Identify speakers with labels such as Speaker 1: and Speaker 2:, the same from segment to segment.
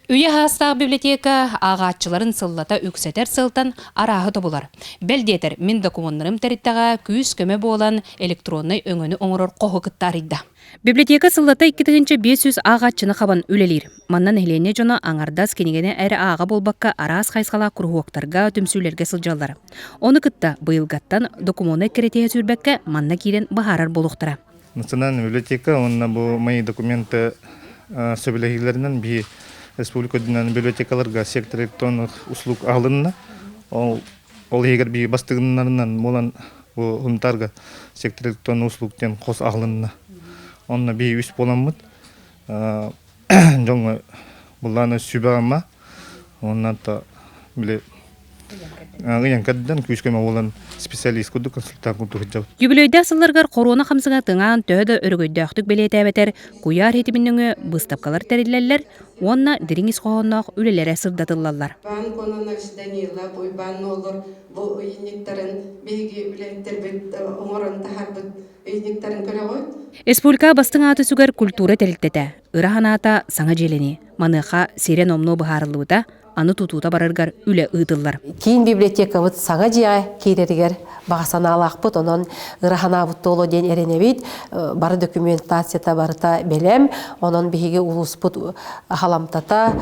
Speaker 1: Үйэ саастаах библиотека ааҕааччыларын сыллата үксэтэр сылтан арааһы тобулар. Бэл диэтэр, мин докумуоннарым тэрилтэҕэ күүс-көмө буолан электроннай өҥөнү оҥорор хоһу кытта арыйда. Библиотека сыллата 2500 ааҕааччыны хабан үлэлиир. Манна нэһилиэнньэ дьоно аҥардас кинигэни эрэ ааҕа буолбакка араас хайысхалаах куруһуоктарга, түмсүүлэргэ сылдьаллар. Ону кытта быйылгаттан докумуону эккирэтиһэ сүүрбэккэ манна киирэн быһаарар буолуохтара.
Speaker 2: Национальная библиотека уонна бу мои документы сөбүлэһиилэринэн биһи республика үрдүнэн библиотекаларга сектор электронных услуг аһылынна. Ол ол иһигэр биһи бастыгыннарынан буолан бу Хунтарга сектор электронных услуг диэн хос аһылынна. Онно биһи үс буоламмыт дьоҥҥо буллааны сүбэ-ама уонна били ыйан кэрдэн күүс-көмө буолан специалист курдук консультант курдук сылдьабыт.
Speaker 1: Үбүлүөйдээх сылларыгар хоруона хамсыга тыҥаан төһө да өрөгөйдөөхтүк бэлиэтээбэтэр, куйаар ситимин нөҥүө быыстапкалар тэриллэллэр уонна дириҥ ис хоһоонноох үлэлэрэ сырдатыллаллар.
Speaker 3: Иван Кононович Данилов, Уйбаан Нуолур бу ыйынньыктарын биһиги үлэһиттэрбит оҥорон таһаарбыт ыйынньыктарын көрөҕүт.
Speaker 1: Республика бастыҥ ааты сүгэр культура тэрилтэтэ ыра санаата саҥа дьиэлэнии. Маныаха сирэ номнуо быһаарыллыбыта, аны тутуута барарыгар үлэ ыытыллар.
Speaker 4: Киин библиотекабыт саҥа дьиэҕэ киирэригэр баҕа санаалаахпыт, онон ыра санаабыт туолуо диэн эрэнэбит. Бары документацията барыта бэлэм, онон биһиги улууспут халамтата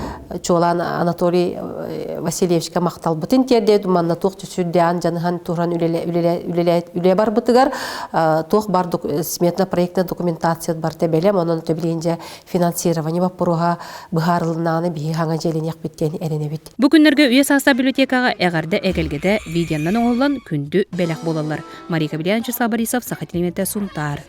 Speaker 4: чуолаан Анатолий Васильевичка махталбытын тиэрдэбит. Манна туох сүрдээн дьаныһан туран үлэ барбытыгар туох бар сметно-проектная документация барыта бэлэм, онон төбүлээн дьэ финансирование боппуруоһа быһаарылыннаҕына биһи хаҥа дьиэлэниэхпит диэн эрэнэбит.
Speaker 1: Бу күннэргэ үйэ саастаах библиотекаҕа эҕэрдэ эгэлгэтэ видеоннан оҥоһуллан күндү бэлэх буолаллар. Мария Кабельян, Вячеслав Борисов, Саха телевидениетэ, Сунтаар.